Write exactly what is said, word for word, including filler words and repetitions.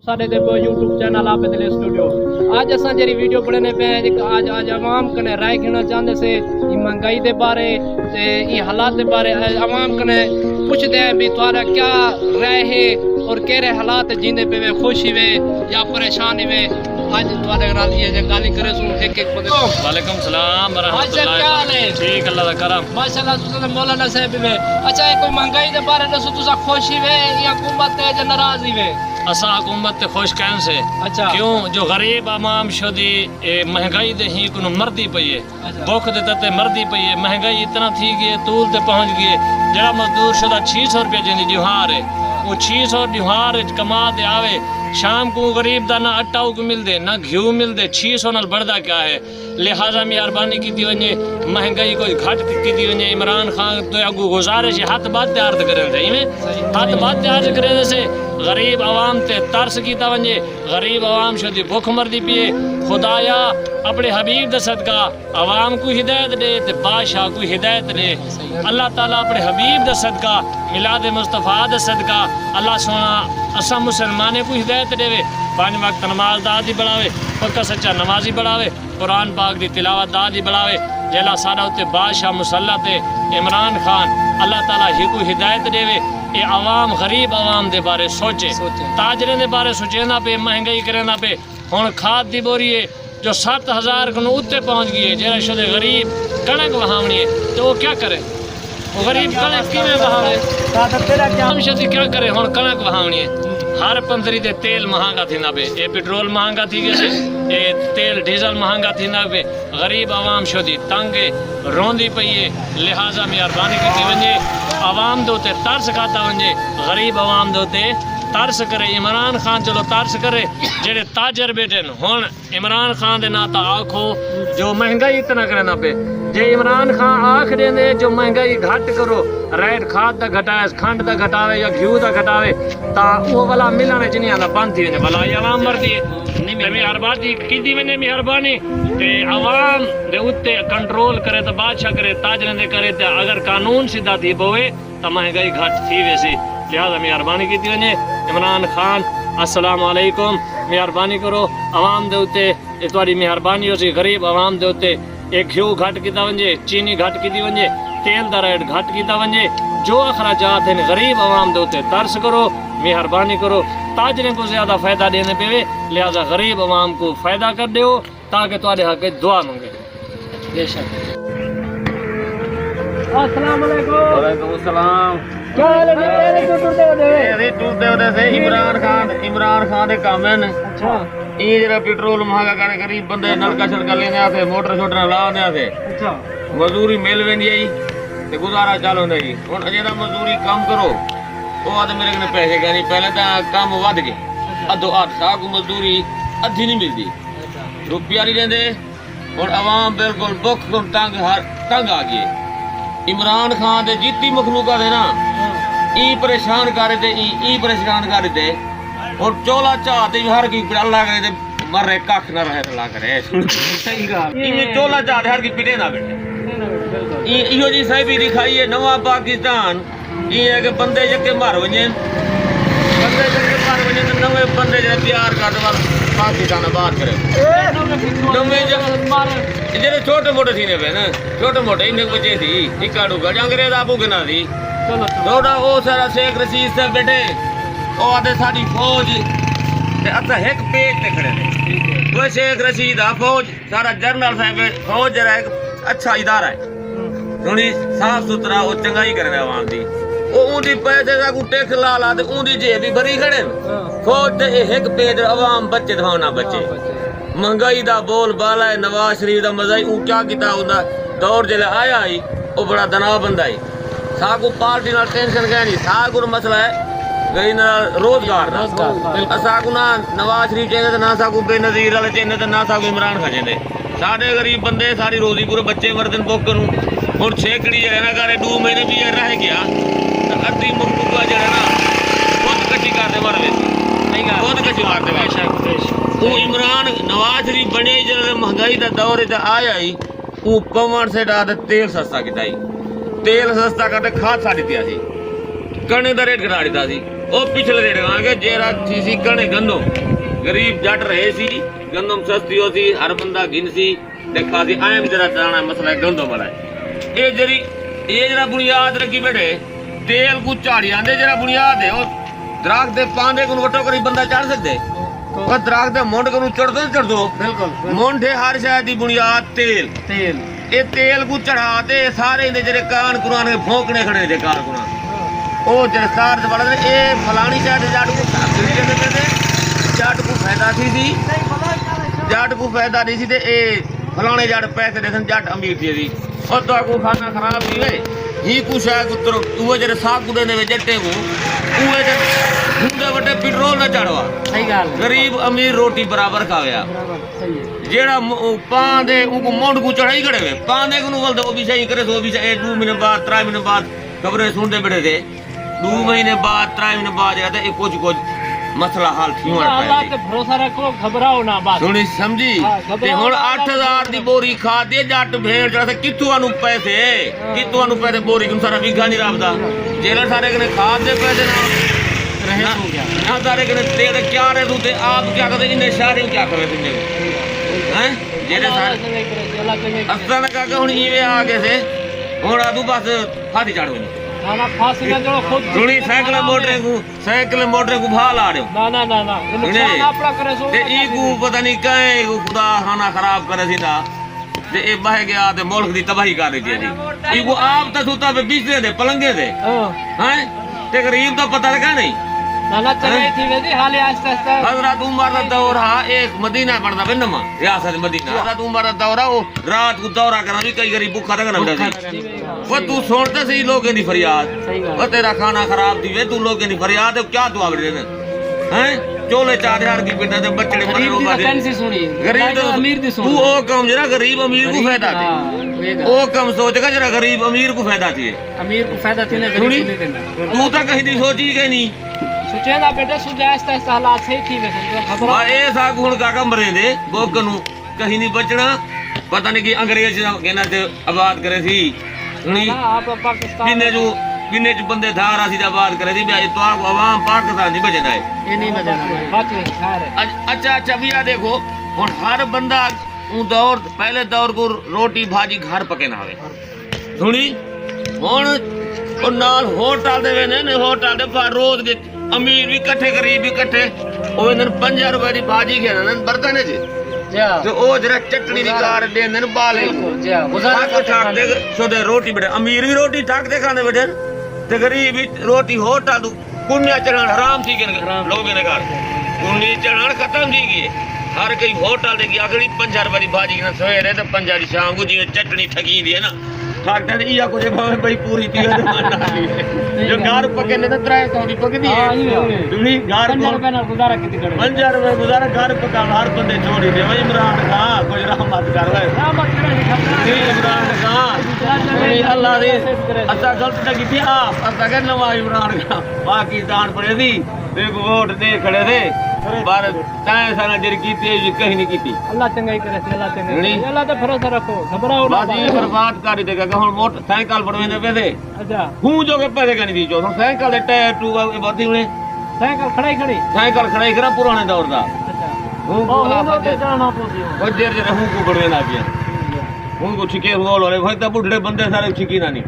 ساݙے دے پو یوٹیوب چینل عابد علی اسٹوڈیو۔ اڄ اساں جیڑھی ویڈیو بݨیندے پئے ہیں، ہک اڄ، اڄ عوام کنے رائے گھنݨا چاہندے سے ایں مہنگائی دے بارے تے ایں حالات دے بارے، اے عوام کنے پچھدے ہیں بھی تہاݙا کیا رائے ہے اور کیڑھے حالات جیندے پئے وے، خوشی وے یا پریشانی وے۔ اڄ تہاݙے نال ایہ جے ڳالھیں کریسوں ہک ہک بندے۔ وعلیکم السلام ورحمۃ اللہ وبرکاتہ۔ ٹھیک، اللہ دا کرم۔ ماشاءاللہ، تساں دے مولانا صاحب وے۔ اچھا، اے کوئی مہنگائی دے بارے ݙسو، تساں خوشی وے یا حکومت تے یا ناراضی وے؟ اساں حکومت تے خوش کائن سے۔ اچھا۔ کیوں جو غریب عوام شدی اے مہنگائی دے ہی کنوں مردی پئی ہے، اچھا۔ بکھ دے تتے مردی پئی ہے، مہنگائی اتنا تھی ڳئی ہے، طول تے پہنچ ڳئی ہے۔ جیڑھا مزدور شدہ چھی سو روپیہ جیندی ݙیہاڑ ہے، او چھی سو ݙیہاڑ وچ کما تے آوے، شام کوں غریب دا نہ آٹا کوں ملدے، نہ گھیو ملدے، چھی سو نال بݨدا کیا ہے؟ لہذا مہربانی کیتی ونڄے، مہنگائی کجھ گھٹ کیتی ونڄے۔ عمران خان توں اڳوں گزارش ہے، ہتھ ٻدھ تے عرض کریندے، ایویں ہتھ ٻدھ تے عرض کریندے سے، غریب عوام تے ترس کیتا ونڄے، غریب عوام شدی بکھ مردی پئی ہے۔ خدایا، اپݨے حبیب دا صدقہ عوام کوں ہدایت ݙے تے بادشاہ کوں ہدایت ݙے۔ اللہ تعالیٰ اپݨے حبیب دا صدقہ، میلاد مصطفیٰ دا صدقہ، اللہ سوہݨا اساں مسلمانیں کوں ہدایت ݙیوے، پنج وقت نماز دا عادی بݨاوے، پکا سچا نمازی بݨاوے، قرآن پاک دی تلاوت دا عادی بݨاوے۔ جیڑھا ساݙا اتے بادشاہ مسلط ہے عمران خان، اللہ تعالیٰ ہیکوں ہدایت ݙیوے۔ اے عوام، غریب عوام دے بارے سوچے، سوچے۔ تاجریں دے بارے سوچیندا پئے، مہنگائی کریندا پئے۔ ہݨ کھاد دی ٻوری ہے جو ست ہزار کنوں اتے پہنچ ڳئی ہے، جیڑھا شدے غریب کݨک وہاوݨی ہے تے او کیا کرے؟ او غریب کݨک کیویں وہاوے؟ تاں تیرا کیا؟ ہم شدی کیا کرے؟ ہݨ کݨک وہاوݨی ہے، ہر پنجری تے تیل مہانگا تھیندا پئے، اے پٹرول مہانگا تھی ڳئے سے، اے تیل ڈیزل مہانگا تھیندا پئے، غریب عوام شدی تنگ ہے، روندی پئی ہے۔ لہذا مہربانی کیتی ونڄے، عوام دے اتے ترس کھادا ونڄے، غریب عوام دے اتے ترس کرے۔ عمران خان چلو ترس کرے، جیڑھے تاجر ٻیٹھن، ہݨ عمران خان دے ناں تاں آکھو جو مہنگائی اتنا کریندا پئے۔ جے عمران خان آکھ ݙیندے جو مہنگائی گھٹ کرو، ریٹ کھاد دا گھٹاوے، کھنڈ دا گھٹاوے یا گھیو دا گھٹاوے، تاں او ولا ملݨ وچ نہیں آندا، بند تھی ونڄے، ولا اے عوام مردی ہے۔ تے مہربانی کیتی ونڄے، مہربانی۔ تے عوام دے اتے کنٹرول کرے، تے بادشاہ کرے، تاجریں دے کرے، تے اگر قانون سدھا تھی پوے، تاں مہنگائی گھٹ تھی ویسی۔ لہذا مہربانی کیتی ونڄے۔ عمران خان، السلام علیکم، مہربانی کرو عوام دے اتے، اے تہاݙی مہربانی ہوسی، غریب عوام دے اتے۔ اے گھیو گھٹ کیتا ونڄے، چینی گھٹ کیتی ونڄے، تیل دا ریٹ گھٹ کیتا ونڄے، جو اخراجات ہن غریب عوام دے اتے ترس کرو، مہربانی کرو۔ تاجریں کوں زیادہ فائدہ ݙیندے پئے وے، لہذا غریب عوام کوں فائدہ کر ݙیو۔ تاکہ تہاݙے حق وچ دعا منگے۔ بے شک۔ السلام علیکم۔ وعلیکم السلام۔ کیا حال ہے؟ پہلے کیوں ٹرتے ہوندے ہوئے؟ اے ٹرتے ہوندے سے عمران خان، عمران خان دے کم ہن۔ اچھا۔ ایں جیڑھا پٹرول مہانگا کر غریب بندے نلکا شلکا لیندے آسے، موٹر شوٹر لا آندے آسے۔ اچھا۔ مزدوری مل ویندی ہے تے گزارا چل ہوندا ہے۔ ہݨ جیڑھا مزدوری کم کرو، او آہدے میرے کنے پیسے کائنی، پہلے تاں کم ودھ ڳئے۔ ادھو ادھ ساکوں مزدوری ادھی نہیں ملدی۔ روپیہ نہیں ݙیندے۔ ہݨ عوام بالکل بکھ کوں تنگ، ہر تنگ آ ڳئی ہے۔ عمران خان دے جتی مخلوقات ہے نا، ایں پریشان کر ݙتے، ایں، ایں پریشان کر ݙتے۔ ہݨ چولا چاہ تے ہر کوئی اللہ کرے تے مرے، ککھ نہ رہے تے اللہ کرے۔ صحیح ڳالھ۔ ایں چولا چاہ تے ہر کوئی پٹے نہ ٻیٹھے۔ ایں، ایہو جی صاحبی ݙکھائی ہے نواں پاکستان۔ ایں ہے کہ بندے یکے مر ونڄن، بندے یکے مر ونڄن تے نویں بندے جیڑھے تیار کر تے پاکستان آباد کرے۔ نویں ج-، جیڑھے چھوٹے موٹے تھیندے پئے نا، چھوٹے موٹے انہیں بچے تھی، اکا ڈکا، جے انگریز آپوں گھنا سی۔ چھوٹا او سارا شیخ رشید صاحب ٻیٹھے، او آہدے ساݙی فوج تے اساں ہک پیج تے کھڑے ہیں۔ کوئی شیخ رشید آ فوج، سارا جنرل صاحب، فوج جیڑھا ہک اچھا ادارہ ہے۔ سݨی صاف ستھرا، او چنڳائی کریندے عوام دی۔ او اوندی پیسے ساکوں ٹیکس لا لا تے اوندی جیب وی بھری کھڑے۔ فوج تے اے ہک پیج، عوام بچے تے بھاویں نہ بچے۔ مہنگائی دا بول بالا ہے، نواز شریف دا مزہ ہے، اوں کیا کیتا ہوندا؟ دور جیلے آیا ہئی، او بڑا دنا بندہ ہئی۔ ساکوں پارٹی نال ٹینشن کائنی، ساکوں مسئلہ ہے غریب نال روزگار دا۔ روزگار، بالکل۔ اساکوں نہ نواز شریف چاہیدے تے نہ ساکوں بے نظیر والے چاہیدے تے نہ ساکوں عمران خان چاہیدے۔ ساݙے غریب بندے، ساݙی روزی پورے، بچے مردن بکھ کنوں۔ ہݨ چھیکڑی ہے نا، گھر ݙو مہینے بھی رہ ڳیا، تے ادھی مخلوقہ جیڑھا نا، خودکشی کر تے مر ویسی۔ صحیح ڳالھ۔ خودکشی مار تے مر۔ بے شک، بے شک۔ اوں عمران نواز شریف بݨے جیڑھا مہنگائی دا دور ہے تے آیا ہئی، اوں پون سیٹ آ تے تیل سستا کیتا ہئی۔ تیل سستا کر تے کھاد ساݙی ݙتی سی۔ کݨک دا ریٹ گھٹا ݙتا سی۔ او پچھلے جیڑھے آ گئے، جیڑھا تھی سی کݨے گندم، غریب جٹ رہے سی، گندم سستی ہو سی، ہر بندہ گھن سی، ݙیکھا سی اہم جیڑھا چلانا مسئلہ ہے گندم والا ہے۔ اے جیڑھی، اے جیڑھا بنیاد رکھی بیٹھے، تیل کوں چاڑھی آندے، جیڑھا بنیاد ہے، او درخت دے پاندے کوں وٹو کری بندہ چڑھ سڳدے؟ پر درخت دے منڈھ کوں چڑھدو نہ چڑھدو؟ بالکل، بالکل۔ منڈھ ہے ہر شے دی بنیاد تیل۔ تیل۔ اے تیل کوں چڑھا تے سارے ایندے جیڑھے کان قرآن دے بھونکݨے کھڑے نے کان قرآن۔ او جیڑھے سار تے وڑدے نے، اے فلانی شے تے جٹ کوں ساتھ دے دے دے، جٹ کوں فائدہ تھی سی، جٹ کوں فائدہ نہیں سی تے اے فلانے جٹ پیسے ݙیسن، جٹ امیر تھی سی۔ او تہاکوں کھانا خراب تھی وے، ہی کوں شے کوں تر-، اوہے جیڑھے ساکوں ݙیندے وے جٹے کوں، اوہے تے ہونڈے وٹے پٹرول نہ چڑھوا۔ صحیح ڳالھ ہے۔ غریب امیر روٹی برابر کھاویا۔ برابر۔ صحیح ہے۔ جیڑھا م-، او پاندے، اونکوں منڈھ کوں چڑھائی کھڑے وے۔ پاندے کوں ول تے او بھی صحیح کرے، سو بھی صحیح، ݙو مہینے بعد، ترائے مہینے بعد خبریں سݨدے بیٹھے تھے۔ ݙو مہینے بعد، ترائے مہینے بعد جیڑھا تے اے کجھ کجھ مسئلہ حل تھیوݨ اللہ پئے۔ تے بھروسہ رکھو، گھبراؤ نہ بس۔ سݨی سمجھی؟ ہاں، گھبراؤ تے ہݨ نہ، اللہ اٹھ ہزار دی بورھی کھاد ݙے، جٹ بھیݨ چڑھا تے کتھوں آنوں پیسے؟ ہاں۔ کتھوں آنوں پیسے؟ بورھی کوں سارا ویگھا نہیں رابطہ۔ جیڑھے سارے کنے کھاد دے پیسے نہ رہے نہ، ہو گیا۔ نہ سارے کنے تیل کیا رہے توں تے آپ کیا کردے، انہیں شہری کیا کردے توں؟ ہیں؟ جیڑھے سارے اللہ چنگے کرے، اللہ چنگے کرے۔ اساں دا کاکا ہݨ ایویں آ گئے سے، ہݨ آدھو بس پھاسی چڑھ ونڄو۔ نہ، نہ، پھاسی نہ چڑھو، خود سݨی سائیکل موٹریں کوں، سائیکل موٹریں کوں بھا لا ݙیو۔ نہ، نہ، نہ، نہ، اے نقصان اپݨا کرے سو۔ تے ای کوں پتہ نہیں کہیں کوں خدا خانہ خراب کرے سی دا۔ تے اے ٻہہ ڳیا تے ملک دی تباہی کر ݙتی ہے جی۔ ایکوں آپ تاں ستا پئے بسترے تے، پلنگے تے۔ ہاں۔ ہیں؟ تے غریب دا پتہ لڳا نہیں۔ نہ، نہ، چنڳائی ہیں؟ تھی ویندی، حالے آہستہ آہستہ۔ حضرت عمر دا دور ہا، اے مدینہ بݨدا پئے نواں، ریاست مدینہ۔ حضرت عمر دا دور ہا، او رات کوں دورہ کرݨ وی کئی غریب بکھا تک نہ ہوندا سی۔ جی، جی۔ او توں سݨ تاں صحیح لوکیں دی فریاد۔ صحیح ڳالھ۔ او تیرا خانہ خراب تھی وے، توں لوکیں دی فریاد ہے، کیا دعا ویندے نے؟ ہیں؟ چولے چا دے ہر کی پنڈا تے بچڑے پتہ غریب دی روبا تاں دے۔ کہیں سی سُݨی، غریب اللہ تاں امیر دی سُݨ۔ توں او کم جیڑھا غریب امیر کوں غریب، فائدہ ݙے۔ ہاں، اے ڳالھ۔ او کم سوچ کے جیڑھا غریب امیر کوں فائدہ تھئے۔ امیر کوں فائدہ تھئے، غریب سُݨی؟ کوں نہیں ݙیندا۔ توں تاں کہیں دی سوچی کے نہیں۔ سوچیندا بیٹا، سوچ آہستہ آہستہ حالات صحیح تھی ویسن۔ ہا، اے ساکوں ہݨ کاکا مریندا، بوکن کوں کہیں نہیں بچݨا، پتہ نہیں کہ انگریز کینا تے آباد کرے سی۔ سُݨی؟ نہ، آپ پاکستان ٻنہہ جو، ٻنہہ جو بندے دھار آسی تے آباد کرے سی، ٻیا اے تہاکوں عوام پاکستان نہیں بچیندا ہے۔ اے نہیں بچیندا بھائی۔ بچ ویسی، خیر ہے۔ اچ-، اچھا، اچھا، ٻیا ݙیکھو، ہݨ ہر بندہ اوں دور، پہلے دور کوں روٹی بھاجی گھر پکیندا ہووے۔ سُݨی؟ ہݨ او نال ہوٹل تے ویندے نے، ہوٹل تے پا روز دے امیر وی کٹھے، غریب وی کٹھے۔ او ویندن پنجاہ روپے دی بھاجی گھن آندن برتن اچ۔ جی ہاں۔ تے او جیڑھا چٹنی دی گزارا۔ کار ݙیندن ٻالے کوں۔ جی ہاں، گزارا ٹھک کرتے ٹھک تے کھاندے۔ سودے روٹی بیٹھے، امیر وی روٹی ٹھک تے کھاندے بیٹھے، تے غریب وی روٹی ہوٹل توں کنیا چڑھݨ حرام تھی ڳئے حرام۔ لوگیں دے گھر۔ کنی چڑھݨ ختم تھی ڳئی۔ ہر کوئی ہوٹل تے ڳیا، آکھݨی پنجاہ روپے دی بھاجی گھن، سویرے تے پنجاہ دی شام کوں، جیویں چٹنی ٹھڳی دی ہے نا۔ ٹھاک تے ایہا کجھ بھاویں بھئی پوری تھی ونڄے تے مانا تھی ونڄے۔ جو گھر پکیندے تاں ترائے سو دی پکدی ہے۔ ہاں، ایہو ہے۔ سُݨی؟ گھر پنجاہ کوں روپے نال گزارا کیتی کھڑے۔ پنجاہ روپے گزارا، گھر پکا ہر بندے چھوڑی ݙے۔ وے عمران خان، کجھ رحمت کر وے۔ رحمت کرے نہیں کرتا۔ نہیں عمران خان۔ نہیں، اللہ دی، اساں غلط نہ کیتی آپ، اساں کہ نواں عمران خان پاکستان بݨے سی، تے ووٹ ݙے کھڑے سے، پر تیں سارا جڑ کیتی ہے، یہ کہیں نہیں کیتی۔ اللہ چنڳائی کرے سی، اللہ چنڳائی نہیں۔ کرے۔ اللہ تے بھروسہ رکھو، گھبراؤ نہ بس۔ یہ برباد کر ݙتے کہ ہݨ موٹر سائیکل بݨویندے پئے سے۔ اچھا۔ ہوں جو کہ پیسے کہیں نہیں دی جو، سائیکل دے ٹائر ٹو اے بھرتی ہوئے۔ سائیکل کھڑائی کھڑی؟ سائیکل کھڑائی کھڑا پرانے دور دا۔ اچھا۔ ہوں او، کو ہوں آپ دے۔ جانا پوسی ہو۔ او جر جر ہوں کو بݨویندا پیا۔ ہوں کو چھکے ہوں والے، بھائی تاں بڈھڑے بندے سارے چھکی نہ نہیں۔